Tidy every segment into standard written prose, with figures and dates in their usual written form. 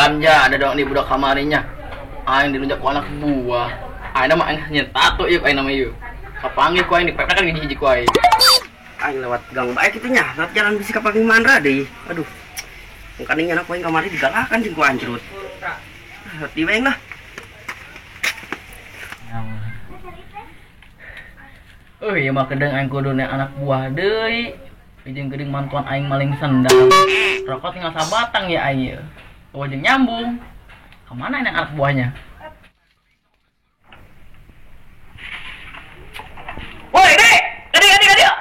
Ganja ada dong di budak kamarinya. Aing dilunjak ku anak buah. Aing mah aing nyen tato ieu aing nama ieu. Kapanggih ku aing dipepek kan hiji-hiji ku aing. Aing lewat gang bae kitu nya, lewat jalan bisi ka panggih Mandra deui. Aduh. Mungkin anak aing kamari digalakan jeung ku anjrut. Lewat di aing lah. Euy, ieu mah kedeung aing kudu anak buah deui. Jeung geuning mantuan aing maling sendal. Rokok tinggal sabatang ya aing ieu. Oh jeung nyambung. Kemana ini anak buahnya? Woi, Dek! Adik.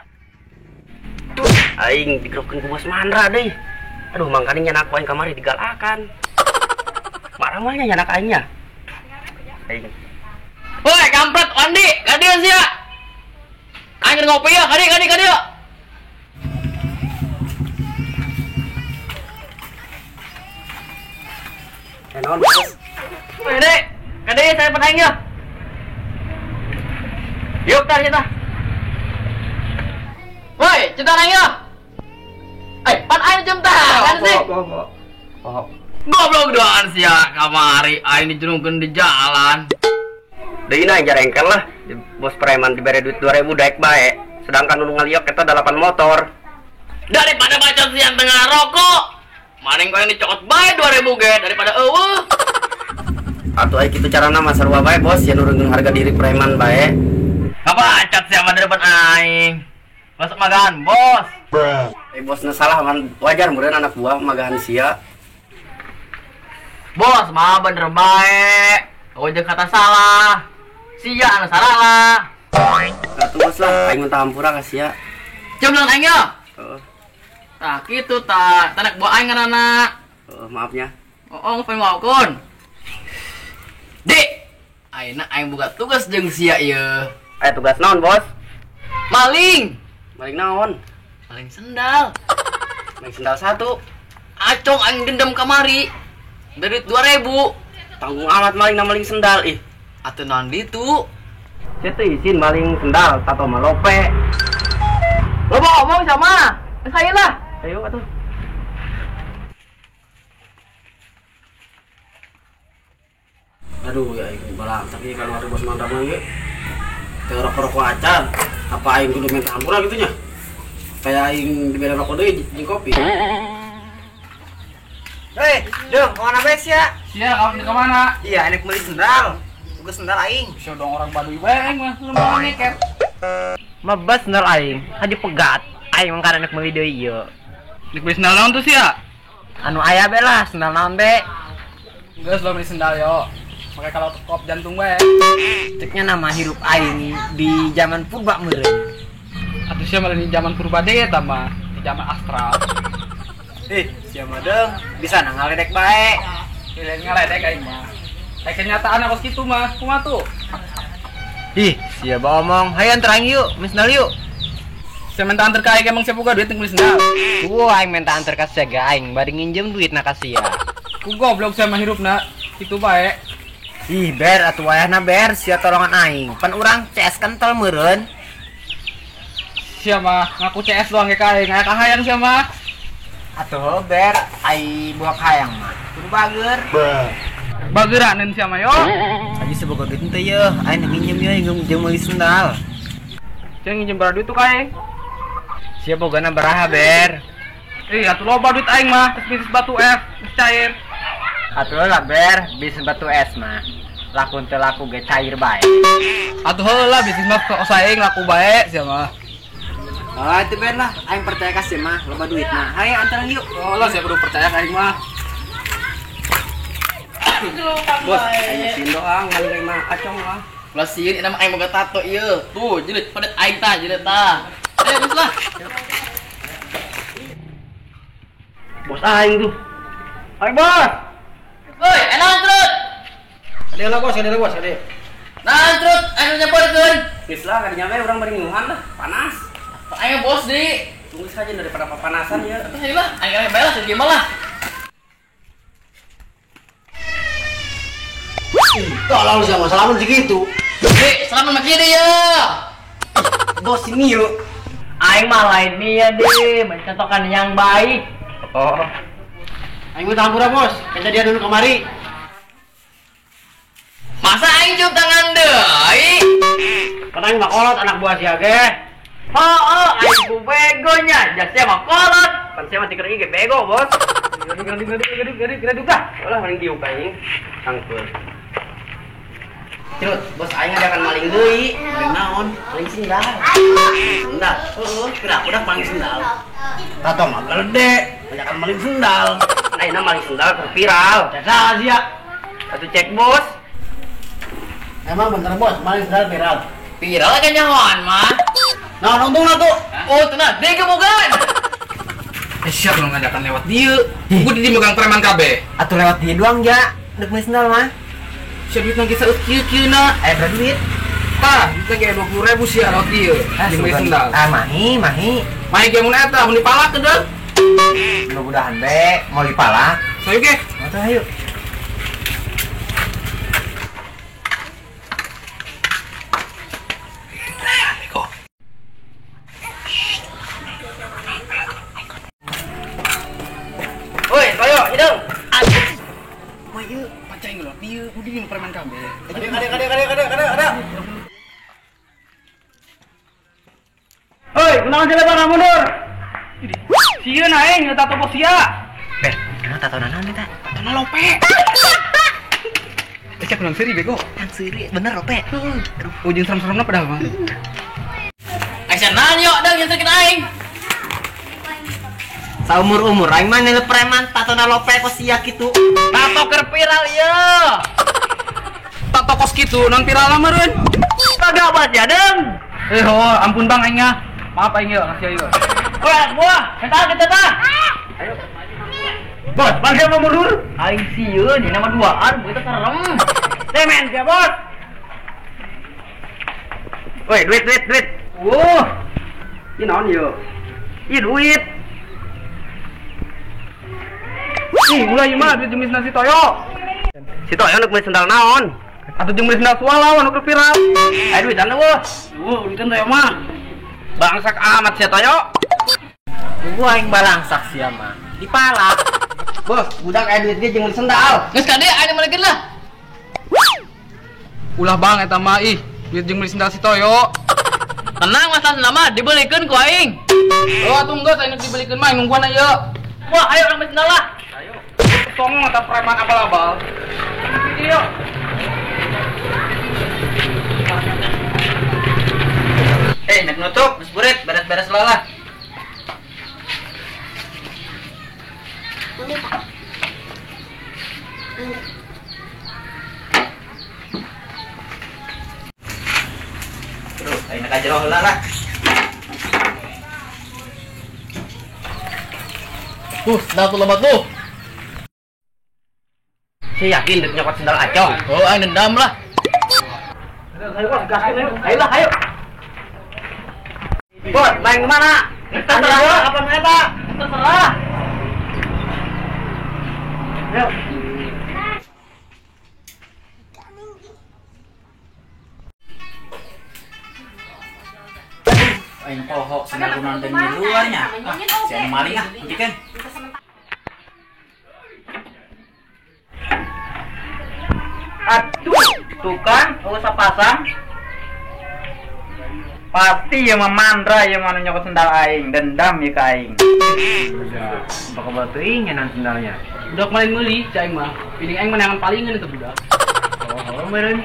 Aing digerokeun ku bos Mandra deui. Aduh, mangkaning nyanak aing kamari digalakan. Marah mah nya nyanak aingnya. Aing. Woi, kampret Andi, ka dieu sia. Aing keur ngopi ya, ka dieu. Naon, bos? Woi, Dek, ka dieu saya pan aing ya. Yuk, tar kita. Woi, cinta aing ya. Pan aing jam tangan sih. Oh. Goblok doan sia kamari aing dijerungkeun di jalan. Deui na jarengkel lah. Bos preman dibere duit 2000 daek bae. Sedangkan nu ngaliok eta 8 motor. Daripada bacot siang tengah rokok. Maning kau yang dicokot bae 2000 ge daripada eueuh. Atuh aya kitu carana mah sarua bae bos, ya nurunkeun harga diri preman bae. Ngabacot sia mah di depan aing. Masuk magan, bos. Bosna salah man, wajar meureun anak buah magahan sia. Bos mah bener bae. Ojek kata salah. Sia anu salah lah. Atuh bos lah, aing minta hampura ka sia. Jemlang aing ya. Heeh. Tah kitu tah, tanak buah aing ngaranna. Heeh, maafnya. Oh, pengen ngawakon. Dik, ayeuna aing boga tugas jeung sia ieu. Aya tugas naon, Bos? Maling. Maling naon? Maling sendal. Maling sendal satu. Acong aing dendam kamari. Dari 2000. Tanggung amat maling na maling sendal ih. Atuh naon ditu? Sia teu izin maling sendal tato mah lope. Lo mau ngomong sama? Saya lah. Ayo atuh. Aduh ya aing balangsak ieu kalau ada bos Mandra mah ieu. Teu rokok-rokok acan. Apa aing kudu minta hampura kitu nya? Kayak aing dibere rokok deui jeung kopi. Hei, Dong, kemana bae sia? Sia, kamu ke mana? Iya, enak beli sendal. Tugas sendal aing. Sia dong orang Baduy bae aing mah, lu mau ngeker. Mebas sendal aing, hadi pegat. Aing mangkana enak meuli deui ieu. Nek beli sendal naon tuh sia? Anu aya be lah, sendal naon be? Geus lo beli sendal yo. Pakai kalau kop jantung bae. Ceknya nama hirup aing di zaman purba meureun. Atuh sia malah di zaman purba deui eta mah, di zaman astral. Ih, sia mah deung, bisa na ngaledek bae. Lain ngaledek aing mah. Kayak kenyataan aku kitu mah, kumaha tuh? Ih, sia omong, hayu antar aing yuk, beli sendal yuk. Sia minta antar ka aing emang sia boga duit beli sendal. Wah, aing minta antar ka sia ge aing bari nginjem duit na ka sia. Ku goblok sia mah hirupna kitu bae. Ih, ber atuh wayahna ber sia tolongan aing. Pan urang CS kental meureun. Sia mah ngaku CS doang ge ka aing, aya kahayang sia mah. Atuh ber ai buah kahayang mah. Kudu bager. Bageraneun sia mah yo. Aji seboga duit teh yeuh, aing nginjem yeuh jeung meuli sendal. Sia nginjem berapa duit tuh ka aing? Sia bogana baraha ber? Ih, atuh loba duit aing mah, terus bisnis batu es, geus cair. Atuh lah ber, bisnis batu es mah. Laku teu laku ge cair bae. Atuh heula bisnis mah sok saing laku bae sia mah. Ah, itu ber lah, aing percaya ka sia mah, loba duit mah. Hayu antaran yuk. Oh lah sia kudu percaya ka aing mah. Bos, aing sieun doang maling aing mah acong lah. Ulah sieun ieu mah aing boga tato ieu. Tuh, jeulit padet aing tah, jeulit tah. Ayo geus lah. Bos aing tuh. Aing bos. Woi, enak terus. Ade lah bos, ade lah bos, ade. Nah, terus aing nyamperkeun. Geus lah kadinya we urang bari ngeluhan lah, panas. Aing bos di. Tunggu saja daripada papanasan ya. Ayo lah, aing bae lah, gimana lah. Tolong sama salaman segitu. Dik, salaman sama kiri ya. Bos ini yuk. Aing mah lain nih ya, Dik, mencontohkan yang baik. Oh. Aing mah hampura bos, kejadian dulu kemari. Masa aing cium tangan deui? Kan aing mah kolot anak buah sia ge. Oh, aing ku begonya, jas sia mah kolot. Pan sia mah tiker ieu ge bego, bos. Geraduk ah. Ulah maling diuk aing. Tangkeul. Cirut, bos aing ngajakan maling deui. Maling naon? Maling sendal. Sendal. Heeh, kira udah maling sendal. Tato mah gede, banyakan maling sendal. Ayeuna maling sendal keur viral. Jasa sia. Atuh cek bos. Emang bener bos, maling sendal viral. Viral kan nyahoan mah. Nah, untungna tuh. Oh, tenang, digebukan. Siap lu ngajakan lewat dieu. Gua di megang preman kabeh. Atuh lewat dia doang ja, dek meuli sendal mah. Sia duit lagi saeut kieu-kieuna. Aya berapa duit? Tah, duit lagi 20.000 sia lewat dieu. Jeung meuli sendal. Ah, mahi, mahi. Mahi ge mun eta mun dipalak kedeung. Mudah-mudahan be mau dipalak. Sayu ge. Atuh ayo. Woi, koyo hidung. Mah ieu pacai ngelot dieu, kudu di preman kabeh. Ada. Hoi, kunaon sia lebar mundur? Sieun aing eta tato sia. Ber, kenapa tato naon eta? Tatona lope. Cek nang seuri bego. Nang seuri bener lope. Aduh, ujung serem-seremna padahal mah. Aing naon yo deung nyesekeun aing. Saumur-umur aing mah nilai preman tatona lope kos sia kitu. Tato keur viral ieu. Tato kos kitu non viral mah meureun. Kagak bat ya deung. Oh, ampun bang aing ah. Maaf aing ieu ngasih ieu. Woi, anak buah, minta kita tah. Ayo. Bos, bangsa mau mundur? Aing sieun, ini nama duaan, begitu serem. Semen sia, bos. Woi, duit. Wuh, Ieu naon ieu? Ieu duit. Ih, ulah ieu mah duit jeung nasi toyo. Si Toyo nu meuli sendal naon? Atuh jeung meuli sendal suala nu keur viral. Aya duitan eueuh. wuh, duitan toyo mah. Bangsak amat sia Toyo. Gua aing balangsak sia mah. Dipalak. Bos, budak aya duit ge jeung meuli sendal. Geus kade aing meulikeun lah. Ulah bang eta mah ih, duit jeung meuli sendal si Toyo. Tenang masalah sendal mah dibelikeun ku aing. Oh, atuh geus aing dibelikeun mah nungguan ieu. Wah, ayo urang meuli sendal lah. Ayo. Songong atau preman abal-abal. Video. Nek nutup, geus burit, beres-beres lah. Terus, aing ka jero heula lah. Tuh, sendal tuh lebat tuh. Saya yakin dek nyokot sendal acong. Oh, aing dendam lah. Ayo, bos, gaskeun ayo. Ayo lah, ayo. Bos, main kemana? Terserah. Apa eta? Terserah. Ayo. Aing poho sendal kunaon deui luarnya. Ah, sia maling ah, hentikeun. Aduh, tuh kan, usah pasang. Pasti ya mah mandra ya mah nyokot sendal aing, dendam ya ka aing. Bakal batuing ya sendalnya. Budak maling meuli, cai aing mah. Piling aing menangan palingan itu budak. Oh, meureun.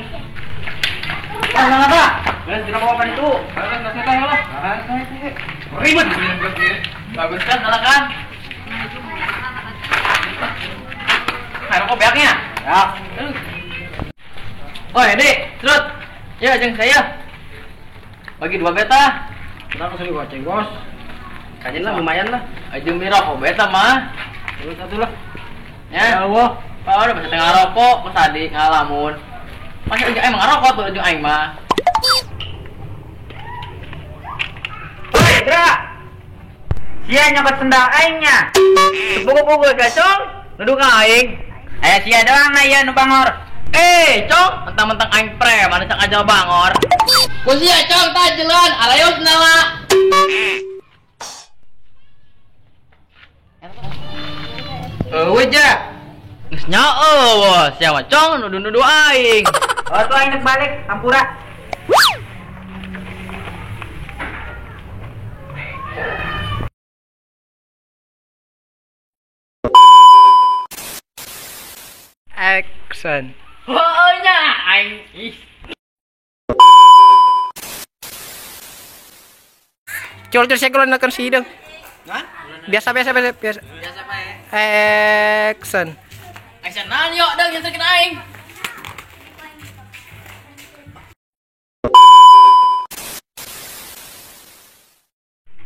Ah, apa? Geus dina bawa itu. Lah. Ribet. Bagus kan salah kan? Ayo rokok beaknya. Ya. Oi, Dik, terus. Ya, jeung saya. Bagi dua beta. Kita kesini goceng, bos. Kajian lah lumayan lah. Aja mie rokok beta mah. Terus satu lah. Ya. Ya Allah. Pak, udah masih tengah rokok, mas tadi ngalamun. Masih ujung aing ngarokok tuh ujung aing mah. Woi, Dra. Sia nyokot sendal aingnya. Pukul-pukul gacong, nuduh ka aing. Aya sia doang na ieu nu bangor. Cong, mentang-mentang aing preman cak aja bangor. Ku sia cong tajelan, alayo sendala. Eueuh ja. Geus nyaeuh bos, sia mah cong nuduh-nuduh aing. Oh tuh aing balik, hampura. Action. Heueuh nya aing ih. Cul cul saya kalau neken si hidung. Biasa biasa biasa biasa. Biasa bae. Action. Action naon yo deung nyenterkeun aing.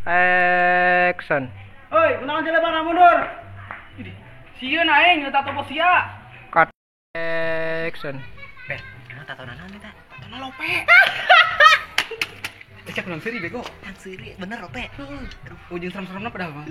Action. Oi, kunaon jelema mundur. Sieun aing eta topo sia. Cut. Action. Ber, emang tato naon eta? Tatona lope. Cek nang seuri bego. Nang seuri bener lope. Aduh, ujung serem-seremna padahal mah.